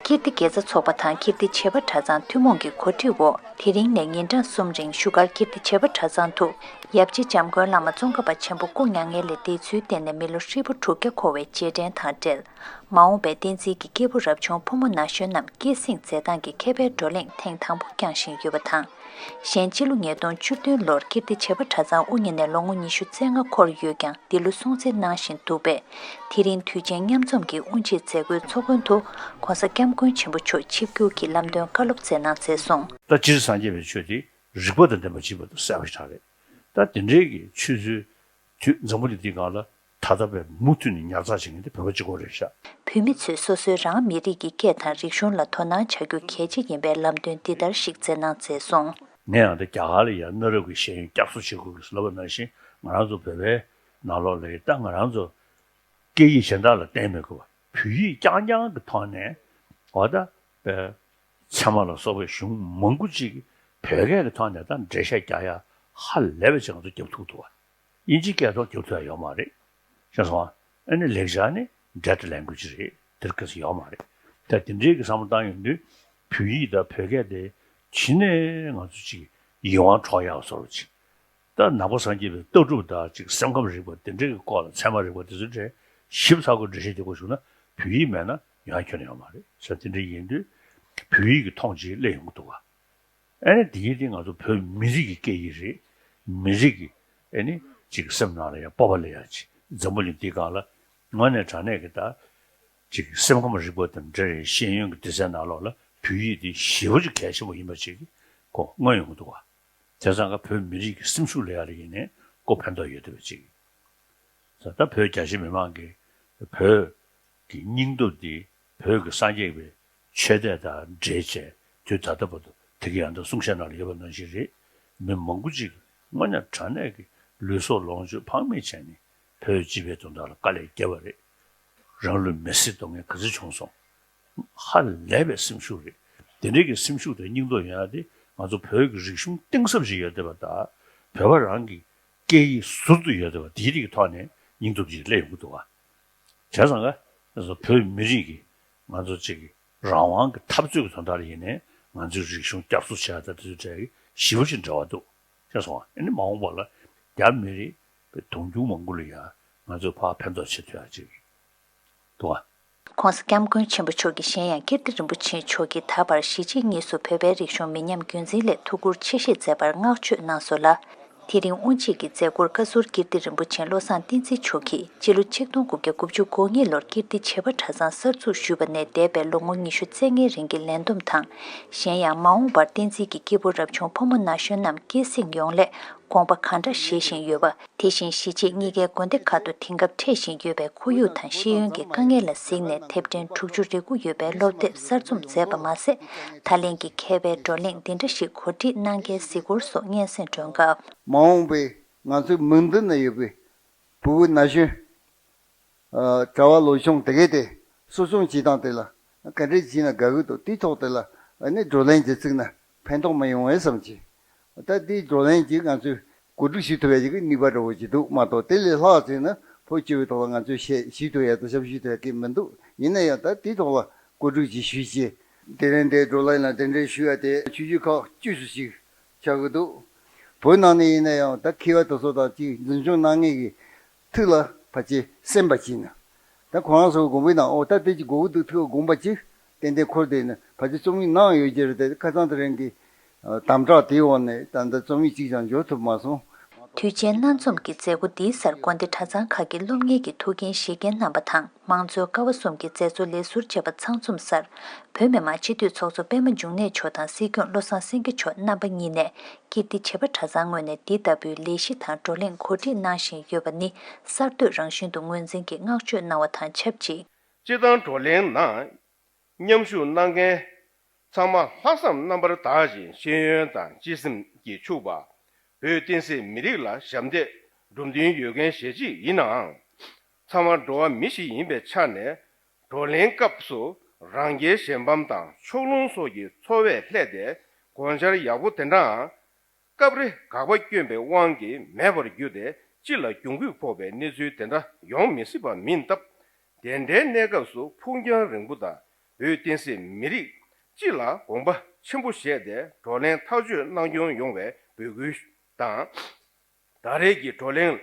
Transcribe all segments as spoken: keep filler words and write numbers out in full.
ཀིརྟི་དགེ་རྩ་ཚོགས་པ་དང་ཀིརྟི་བྱེས་པ་གྲྭ་ཚང་ཐུན་མོང་གི་གོ་སྒྲིག་འོག་དེ་རིང་ནས་ཉིན་གྲངས་གསུམ་རིང་བཞུགས་སྒར་ཀིརྟི་བྱེས་པ་གྲྭ་ཚང་དུ་ཡབ་རྗེ་འཇམ་མགོན་བླ་མ་ཙོང་ཁ་པ་ཆེན་པོ་སྐུ་མྱ་ངན་ལས་འདས་ཚུལ་བརྟེན་ནས་མི་ལོ་ཧྲིལ་པོ་དྲུག་བརྒྱ་འཁོར་བའི་རྗེས་དྲན་དང་འབྲེལ། མ་འོངས་པའི་བསྟན་འཛིན་གྱི་སྐྱེས་བུ་རབ་བྱུང་ཕོ་མོ་ན་གཞོན་རྣམས་སྐྱེད་སྲིང་མཛད་སྟངས་ཀྱི་མཁས་པའི་བགྲོ་གླེང་ཐེངས་དང་པོ་བསྐྱངས་བཞིན་ཡོད་པ་དང་། གཞན་སྤྱི་ལོ་ཉིས་སྟོང་བཅུ་བདུན་ལོར་ཀིརྟི་བྱེས་པ་གྲྭ་ཚང་དབུ་བརྙེས་ནས་ལོ་ངོ་ཉི་ཤུ་རྩ་ལྔ་འཁོར་ཡོད་ཀྱང་འདི་ལོ་སྲུང་བརྩི་གནང་བཞིན་འདུག་པས། དེ་རིང་དུས་ཆེན་མཉམ་འཛོམས་ཀྱི་དབུ་འབྱེད་མཛད་སྒོའི་ཚོགས་མགོན་དུ་༧གོང་ས་༧སྐྱབས་མགོན་ཆེན་པོ་མཆོག་ཆིབས་བསྒྱུར་གྱིས་ལམ་སྟོན་བཀའ་སློབ་སྩལ་གནང་མཛད་སོང་། ད་སྤྱིར་སངས་རྒྱས་པའི་ཆོས་དེ་རིགས་པ་དང་ལྡན་པ་ཅིག་ཡིན་པ་དེ་གསལ་པོ་ཞིག་རེད། ད་དེ་འདྲའི་གི་ཆོས་ཚུལ་དུས་འཛམ་བུ་གླིང་འདིའི་སྒང་ལ་ད་ལྟ་བས་མུ་མཐུད་ནས་ཉར་ཚགས་བྱེད་མཁན་དེ་བོད་པ་གཅིག་པོ་རེད་ཤག་བོད་མི་ཚོས་སོ་སོའི་རང་མི་རིགས་ཀྱི་སྐད་དང་རིག་གཞུང་ལ་དོ་སྣང་བྱ་རྒྱུ་གལ་ཆེ་ཡིན་པའི་ལམ་སྟོན་འདི་ལྟར་ཞིག་སྩལ་གནང་མཛད་སོང་། ངས་ཡང་ད་རྒྱ་གར་ལ་ཡང་གནའ་རབས་ཀྱི་ཤེས་ཡོན་བསྐྱར་གསོ་བྱེད་དགོས་ཀྱི་ལབ་པ་ནང་བཞིན། ང་རང་ཚོ་བོད་པའི་ནང་ལོགས་ལ་ཡང་ད་ང་རང་ཚོ་སྐད་ཡིག་གཞན་དག་ལ་བརྟེན་མེད་དགོས་པ། བོད་ཡིག་རྐྱང་རྐྱང་གི་ཐོག་ནས་འོ་ད་པའི་ཚད་མ་ལ་སོགས་པའི་གཞུང་མང་པོ་ཅིག་བོད་སྐད་ཀྱི་ཐོག་ནས་ད་འགྲེལ་བཤད་རྒྱག་ཡ་ཧ་ལས་པ་ཅིག་ང་ཚོ་རྒྱབ་ཐུབ་འདུག་བ། དབྱིན་ཇིའི་སྐད་ཐོག་རྒྱབ་ཐུབ་ཡ་ཡོད་མ་རེད། ཤེས་སོང་ཨ། ཨ་ནི་ལེགས་སྦྱར་ནི་dead language་རེད། དེར་ག་ཚོད་ཡོད་མ་རེད། ད་དེ་འདྲའི་གི་བསམ་བློ་བཏང་ཡོང་དུས་བོད་ཡིག་དང་བོད་སྐད་དེ་གཞི་ནས་ང་ཚོ་ཅིག་ཡིད་དབང་འཕྲོག་ཡག་བཟོ་འདྲ་ཅིག་ད་ནང་པ་སངས་རྒྱས་པའི་ལྟ་གྲུབ་དང་ཅིག་སེམས་ཁམས་རིག་པ་དེ་འདྲའི་གི་སྐོར་ལ་ཚད་མ་རིག་པ་དེ་ཚོའི་གྲས་ཞིབ་ཚགས་པོ་འགྲེལ་བཤད་རྒྱག་དགོས་བྱུང་ན་བོད་ཡིག་མེད་ན་ཡོང་ཁྱོན་ཡོད་མ་རེད། ས་དེ་འདྲ་ཡིན་དུས་བོད་ཡིག་གི་མཐོང་ཆེན་སླེབས་ཡོང་གི་འདུག་བ། ཨ་ནི་དེ་གི་དེ་ང་ཚོ་བོད་མི་རིགས་ཀྱི་སྐད་ཡིག་རེད། མི་རིགས་ཀྱི་ཨ་ནི་ཅིག་སེམས་ནང་ལ་ཡང་སྤོབས་པ་སླེབས་ཡ་ཅིག་འཛམ་བུ་གླིང་འདིའི་སྒང་ལ་དངོས་གནས་དྲང་གནས་ཀྱི་ད་ཅིག་སེམས་ཁམས་རིག་པ་དང་འབྲེལ་བའི་ཤེས་ཡོན་གྱི་སྡེ་ཚན་ནང་ལོགས་ལ་བོད་ཡིག་དེ་ཞེ་པོ་ཅིག་གལ་ཆེན་པོ་ཡིན་པ་ཅིག་གོ་མངོན་ཡོང་གི་འདུག་བ། བྱས་ཙང་ཀ་བོད་མི་རིགས་ཀྱི་སེམས་ཤུགས་སླེབས་ཡ་ལ་ཡིན་ནའི་ཀོ་ཕན་ཐོགས་ཡོད་བསྡད་པ་ཅིག་ད་བོད་རྒྱ་ཆེ་མི་མང་གིས་བོད་ཀྱི་སྙིང་སྟོབས་འདི་བོད་ཀྱི་སངས་རྒྱས་པའི་ཆོས་དད་དང་འབྲེལ་བྱས་དུས་ད་ལྟ་བར་དུ་དེ་གི་ཡང་ད་གསུང་བཤད་ནང་ལ་ཡོད་པ་ནང་བཞིན་རེད། མི་མང་པོ་ཅིག་དངོས་གནས་དྲང་གནས་ཀྱི་ལུས་སྲོག་ལོངས་སྤྱོད་ཕངས་མེད་བྱས་ནས་བོད་སྤྱི་པའི་དོན་དག་ལ་དཀའ་ལས་བརྒྱབ་པ་རེད། རང་ལུས་མེར་སྲེག་གཏོང་མཁན་ག་ཚོད་བྱུང་སོང་། ཧ་ལས་པའི་སེམས་ཤུགས་རེད། དེ་འདྲའི་གི་སེམས་ཤུགས་དང་སྙིང་སྟོབས་ཡོང་ཡ་དེ་ང་ཚོ་བོད་ཀྱི་རིག་གཞུང་གཏིང་ཟབ་ཅིག་ཡོད་བསྡད་པ་དང་བོད་པ་རང་གི་སྐད་ཡིག་ཟུར་དུ་ཡོད་བསྡད་པ་དེའི་རིགས་ཀྱི་ཐོག་ནས་སྙིང་སྟོབས་ཅིག་སླེབས་ཡོང་གི་འདུག་བ། བྱས་ཙང་ཀ་ང་ཚོ་བོད་མི་རིགས་ཀྱི་ང་ཚོ་ཅིག་གི་རང་དབང་གི་འཐབ་རྩོད་ཀྱི་དོན་དག་ལ་ཡིན་ནའི་ང་ཚོའི་རིག་གཞུང་བསྐྱར་གསོ་བྱས་དང་དེ་ཚོའི་གྲས་ཀྱི་ཞེ་པོ་ཅིག་འབྲེལ་བ་འདུག་ཤེས་སོང་ཨ། ཨ་ནི་མ་འོངས་པ་ལ་རྒྱ་མི་རིགས་དུང་ཕྱུར་མང་པོ་ལ་ཡང་ང་ཚོས་ཕར་ཕན་ཐོགས་བྱེད་ཐུབ་ཡ་ཅིག་འདུག་ཨ། ༸གོང་ས་༸སྐྱབས་མགོན་ཆེན་པོ་མཆོག་གིས་གཞན་ཡང་ཀིརྟི་རིན་པོ་ཆེ་མཆོག་གིས་ད་བར་གཞིས་བྱེས་གཉིས་སུ་བོད་པའི་རིག་གཞུང་མི་ཉམས་རྒྱུན་འཛིན་སླད་ཐུགས་ཁུར་ཆེ་བཞེས་མཛད་པར་བསྔགས་བརྗོད་གནང་སོང་ལ། དེ་རིང་དབུ་འབྱེད་ཀྱི་མཛད་སྒོར་བཀའ་ཟུར་ཀིརྟི་རིན་པོ་ཆེ་བློ་བཟང་བསྟན་འཛིན་མཆོག་གིས་སྤྱི་ལོ་ཆིག་སྟོང་དགུ་བརྒྱ་དགུ་བཅུ་གོ་གཉིས་ལོར་ཀིརྟི་བྱེས་པ་གྲྭ་ཚང་གསར་འཛུགས་ཞུས་པ་ནས་འདས་པའི་ལོ་ངོ་ཉི་ཤུ་རྩ་ལྔའི་རིང་གི་ལས་བསྡོམས་དང་། གཞན་ཡང་མ་འོངས་པར་བསྟན་འཛིན་གྱི་སྐྱེས་བུ་རབ་བྱུང་ཕོ་མོ་ན་གཞོན་རྣམས་སྐྱེད་སྲིང་ཡོང་སླད་དགོངས་པ་གང་དྲག་བཞེས་བཞིན་ཡོད་པ། དེ་བཞིན་གཞིས་བྱེས་གཉིས་ཀའི་དགོན་སྡེ་ཁག་ཏུ་དེང་སྐབས་འཕྲད་བཞིན་ཡོད་པའི་ཁོར་ཡུག་དང་ཤེས་ཡོན་གྱི་དཀའ་ངལ་ལ་གཟིགས་ནས་དེབ་ཕྲེང་དྲུག་ཅུ་རེ་དགུ་ཡོད་པའི་སློབ་དེབ་གསར་རྩོམ་མཛད་པ་མ་ཟད། ད་ལན་གྱི་མཁས་པའི་བགྲོ་གླེང་འདི་འདྲ་ཞིག་གོ་སྒྲིག་གནང་མཁན་གཟིགས་སྐོར་སོགས་སྙན་སེང་སྒྲོན་སྐབས། མ་འོངས་པའི་ང་ཚོའི་མིག་མདུན་ན་ཡོད་པའི་བུ་བུ་ན་གཞོན། ཨ། གྲྭ་བ་ལོ་ཆུང་དེ་གས་དེ་གསོ་སྐྱོང་བྱེད་སྟངས་དེ་ལ་ག་འདྲས་བྱས་ན་དགའ་གི་འདུག་དེའི་ཐོག་དེ་ལ་ཨ་ནི་བགྲོ་གླེང་བྱེད་ཚུགས་ན་ཕན་ཐོགས་མི་ཡོང་བས་བསམ་གྱི། ད་དེའི་བགྲོ་གླེང་གྱིས་ང་ཚོས་གོ་སྒྲིག་བྱེད་ཐུབ་ཡ་ཅིག་གི་ནུས་པ་འདྲ་བོ་ཅིག་འདུག་མ་གཏོགས་དེ་ལས་ལྷག་ཟེར་ན་བོད་སྤྱི་པའི་ཐོག་ལ་ང་ཚོས་བཤད་ཞུས་ཐུབ་ཡ་དང་ཞབས་ཞུས་ཐུབ་ཡ་གི་མི་འདུག་ཡིན་ན་ཡང་ད་དེའི་ཐོག་ལ་གོ་སྒྲིག་ཅིག་ཞུས་བྱས། དེ་རིང་འདིའི་བགྲོ་གླེང་ལ་གདན་འདྲེན་ཞུ་ཡ་དེ་ཆུ་ཚོད་ཁག་བཅུ་ཙམ་ཞིག་ཆགས་ཀྱི་འདུག་བོད་ནང་ནས་ཡིན་ན་ཡང་ད་མཁས་པ་དེ་ཚོ་དང་ཅིག་འཛིན་སྐྱོང་གནང་མཁན་གྱི་ཐུགས་ལ་ཕལ་ཆེར་སེམས་པ་བྱིན་ན། ད་ཁོ་རང་ཚོ་དགོངས་པའི་ནང་ཨོ་ད་དེ་ཅིག་དགོས་ཀྱི་འདུག་ཐུགས་དགོངས་པ་ཅིག་ཏན་ཏན་འཁོར་བསྡད་ནས་ཕལ་ཆེར་རྩོམ་ཡིག་གནང་ཡོད་ཀྱི་རེད་དེ་ཁ་སང་དེ་རིང་གི་དམ་དྲག་དེའི་འོག་ནས་ད་ལྟ་རྩོམ་ཡིག་གཅིག་ཀྱང་འབྱོར་ཐུབ་མ་སོང་། དུས་ཆེན་སྣ་འཛོམས་ཀྱི་མཛད་སྒོ་འདིའི་སར་དགོན་སྡེ་གྲྭ་ཚང་ཁག་གི་སློབ་གཉེར་གྱི་ཐུགས་འགན་བཞེས་མཁན་རྣམ་པ་དང་། མང་གཙོའི་ཀ་བ་གསུམ་གྱི་མཛད་གཙོ་ལས་ཟུར་བཅས་པ་ཚང་འཛོམས་སར། བོད་མི་མང་སྤྱི་འཐུས་ཚོགས་གཙོ་པད་མ་འབྱུང་གནས་མཆོག་དང་སྲིད་སྐྱོང་བློ་བཟང་སེང་གེ་མཆོག་རྣམ་པ་གཉིས་ནས་ཀིརྟི་བྱེས་པ་གྲྭ་ཚང་ངོས་ནས་འདི་ལྟ་བུའི་ལས་གཞི་དང་བགྲོ་གླེང་གོ་སྒྲིག་གནང་བཞིན་ཡོད་པ་ནི་གསར་གཏོད་རང་བཞིན་དུ་ངོས་འཛིན་གྱིས་བསྔགས་བརྗོད་གནང་བ་དང་ཆབས་ཅིག་སྤྱི་བཏང་བགྲོ་གླེང་ནང་མཉམ་ཞུགས་གནང་མཁན་ཚང་མ་ལྷག་བསམ་རྣམ་པར་དག་ཅིང་ཤེས་ཡོན་དང་སྤྱི་སེམས་ཀྱིས་ཕྱུག་པ། བོད་བསྟན་སྲིད་མི་རིགས་ལ་ཞབས་འདེགས་སྒྲུབ་འདུན་ཡོད་མཁན་ཞེ་གཅིག་ཡིན་ནའང་། ཚང་མ་འགྲོ་བ་མི་ཞིག་ཡིན་པའི་ཆ་ནས་བགྲོ་གླེང་སྐབས་སུ་རང་རྒྱལ་གཞན་ཕམ་དང་ཕྱོགས་ལྷུང་སོགས་ཀྱི་ཚོར་བས་བསླད་དེ་དགོངས་འཆར་ཡག་པོ་དེ་འདྲའང་སྐབས་རེ་དགག་པ་སྐྱོན་པའི་དབང་གིས་མེད་པར་གྱུར་ཏེ་སྤྱི་ལ་གྱོང་གུད་ཕོག་པའི་གནས་ཚུལ་དེ་འདྲ་ཡོང་མི་སྲིད་པ་མིན་སྟབས། དེ་འདྲའི་གནས་སྐབས་སུ་ཕུགས་རྒྱང་རིང་པོ་དང་ བོད་བསྟན་སྲིད་མི་རིགས་སྤྱི་ལ་དགོངས་པ་ཆེན་པོ་བཞེས་ཏེ་བགྲོ་གླེང་ཐག་གཅོད་གནང་སྐྱོང་ཡོང་བའི་འབོད་སྐུལ་དང་། ད་རེས་ཀྱི་བགྲོ་གླེང་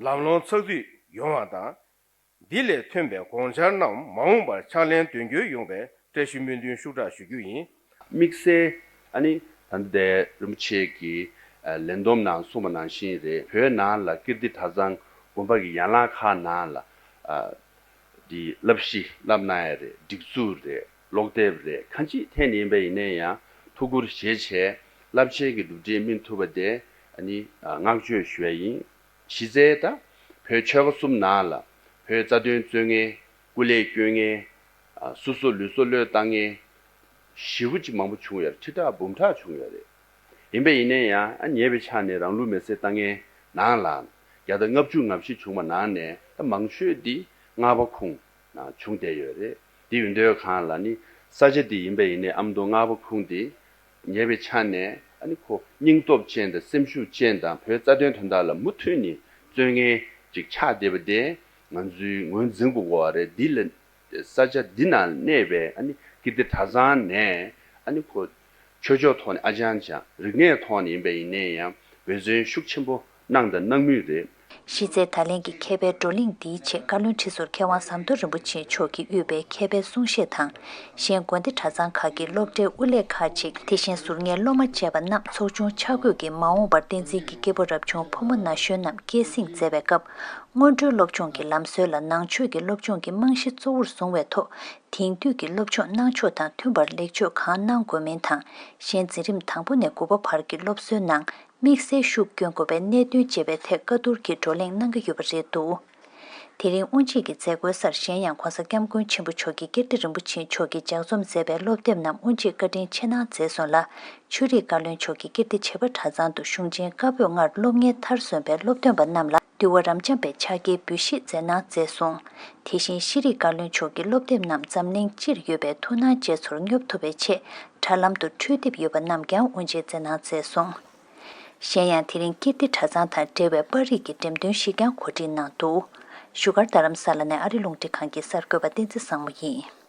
ལམ་ལྷོང་ཚགས་ཚུད་ཡོང་བ་དང་། འདི་ལས་ཐོན་པའི་དགོངས་འཆར་རྣམས་མ་འོངས་པར་ཕྱག་ལེན་དོན་འཁྱོལ་ཡོང་བའི་བཀྲ་ཤིས་སྨོན་འདུན་ཤུགས་དྲག་ཞུ་རྒྱུ་ཡིན། དམིགས་བསལ་ཨ་ནི་ད་ལྟ་རིན་པོ་ཆེ་གིས་ཨ་ལན་འདེབས་ནང་གསུངས་པ་ནང་བཞིན་རེད། བོད་ནང་ལ་ཀིརྟི་གྲྭ་ཚང་དགོན་པ་གི་ཡན་ལག་ཁག་ནང་ལ་ཨ་འདི་བསླབ་གཞི་བསླབ་གནང་ཡ་རེད། སྒྲིག་འཛུགས་རེད། ཀློག་དེབ་རེད། གང་ཅི་ཐད་ནས་ཡིན་པ་ཡིན་ན་ཡང་ཐུགས་ཁུར་བཞེས་བྱས་རླབས་ཆེན་གྱི་གྲུབ་འབྲས་སྨིན་ཐུབ་པ་དེ་ཨ་ནི་ཨ་བསྔགས་བརྗོད་ཞུ་ཡ་ཡིན། གཞི་རྩའི་ད་བོད་ཆོལ་ཁ་གསུམ་ནང་ལ་བོད་རྩ་དོན་རྩོད་མཁན། སྐུ་ལས་སྐྱོན་མཁན། ཨ་སོ་སོ་ལུས་སྲོག་བློས་བཏང་མཁན་ཞེ་པོ་ཅིག་མང་པོ་བྱུང་ཡོད་རེད། ཁྲི་ཕྲག་འབུམ་ཕྲག་བྱུང་ཡོད་རེད། ཡིན་པ་ཡིན་ན་ཡང་ཨ་ཉེ་བའི་ཆར་ནས་རང་ལུས་མེར་སྲེག་བཏང་མཁན་ནང་ལ་བརྒྱ་དང་ལྔ་བཅུ་ང་བཞི་བྱུང་བ་ནང་ནས་ད་མང་ཤོས་འདི་རྔ་བ་ཁུངས་ནང་བྱུང་བསྡད་ཡོད་རེད། དེ་ཡིན་དུས་གང་ལ་ནི་ས་ཆ་འདི་ཡིན་པ་ཡིན་ནའི་ཨ་མདོ་རྔ་བ་ཁུངས་འདི་ཉེ་བའི་ཆ་ནས་ཨ་ནི་ཁོ་སྙིང་སྟོབས་ཅན་དང་སེམས་ཤུགས་ཅན་དང་བོད་རྩ་དོན་དོན་དག་ལ་མུ་མཐུད་ནས་བརྩོན་མཁན་ཅིག་ཆགས་བསྡད་པ་དེ་ང་ཚོའི་ངོས་འཛིན་དགོས་པ་རེད། འདི་ལ་ས་ཆ་འདི་ནང་གནས་པའི་ཨ་ནི་ཀིརྟི་གྲྭ་ཚང་ནས་ཨ་ནི་ཁོ་ཆོས་ཕྱོགས་ཐོག་ནས་ཨ་ཅང་ཅང་། རིག་གནས་ཐོག་ནས་ཡིན་པ་ཡིན་ནའི་ཡང་འབད་བརྩོན་ཤུགས་ཆེན་པོ་གནང་དང་གནང་མུས་རེད། གཞི་རྩའི་ད་ལན་གྱི་མཁས་པའི་བགྲོ་གླེང་འདིའི་ཆེད་བཀའ་བློན་ཁྲི་ཟུར་མཁས་དབང་ཟམ་གདོང་རིན་པོ་ཆེ་མཆོག་གིས་དབུས་པའི་མཁས་པའི་གསུང་བཤད་དང་། གཞན་དགོན་སྡེ་གྲྭ་ཚང་ཁག་གི་སློབ་གྲྭའི་དབུ་ལས་ཁག་ཅིག་དེ་བཞིན་ཟུར་ཉན་སློབ་མ་བཅས་པ་རྣམས་ཚོགས་ཆུང་ཆ་བགོས་ཀྱིས་མ་འོངས་པར་བསྟན་འཛིན་གྱི་སྐྱེས་བུ་རབ་བྱུང་ཕོ་མོ་ན་གཞོན་རྣམས་སྐྱེད་སྲིང་མཛད་པའི་སྐབས། སྔོན་འགྲོའི་སློབ་སྦྱོང་གི་ལམ་སྲོལ་ལ་ནང་ཆོས་ཀྱི་སློབ་སྦྱོང་གི་རྨང་གཞི་གཙོ་བོར་བཟུང་བའི་ཐོག་དེང་དུས་ཀྱི་སློབ་སྦྱོང་གནང་ཕྱོགས་དང་མཐུན་པར་ལེགས་བཅོས་གང་གནང་དགོས་མིན་དང་། གཞན་འཛིན་རིམ་དང་པོ་ནས་དགུ་པ་བར་གྱི་སློབ་གསོའི་ནང་དམིགས་བསལ་ཤུགས་བསྐྱོན་དགོས་པའི་གནད་དོན་བཅས་པའི་ཐད་བཀའ་བསྡུར་གྱི་བགྲོ་གླེང་གནང་གི་ཡོད་པ་རེད་འདུག་དེ་རིང་དབུ་འབྱེད་ཀྱི་མཛད་སྒོའི་སར་གཞན་ཡང་༧གོང་ས་༧སྐྱབས་མགོན་ཆེན་པོ་མཆོག་གིས་ཀིརྟི་རིན་པོ་ཆེ་མཆོག་གིས་ལྗགས་རྩོམ་མཛད་པའི་སློབ་དེབ་རྣམས་དབུ་འབྱེད་བཀའ་དྲིན་ཆེ་གནང་མཛད་སོང་ལ། ཆོས་རིག་བཀའ་བློན་མཆོག་གིས་ཀིརྟི་བྱེས་པ་གྲྭ་ཚང་དུ་གཞུང་ཆེན་བཀའ་པོད་ལྔར་སློབ་གཉེར་མཐར་སོན་པའི་སློབ་སྟོན་པ་རྣམས་ལ་འདུལ་བ་རབ་འབྱམས་པའི་ཕྱག་འཁྱེར་འབུལ་བཞེས་མཛད་གནང་མཛད་སོང་། དེ་བཞིན་ཤེས་རིག་བཀའ་བློན་མཆོག་གིས་སློབ་དེབ་རྣམས་འཛམ་གླིང་སྤྱིར་ཡོད་པའི་ཐུགས་སྣང་ཅན་ཚོར་སྙོབ་ཐུབ་པའི་ཆེད་དྲ་ལམ་དུ་འཕྲུལ་དེབ་ཡོད་པ་རྣམས་ཀྱང་དབུ་འབྱེད་མཛད་གནང་མཛད་སོང་། གཞན་ཡང་དེ་རིང་ཀིརྟི་གྲྭ་ཚང་དང་འབྲེལ་བའི་པར་རིས་ཀྱི་འགྲེམས་སྟོན་ཞིག་ཀྱང་གོ་སྒྲིག་གནང་འདུག་བཞུགས་སྒར་རྡ་རམ་ས་ལ་ནས་ཨ་རི་རླུང་འཕྲིན་ཁང་གི་གསར་འགོད་པ་བསྟན་འཛིན་བཟང་མོ་ཡིན།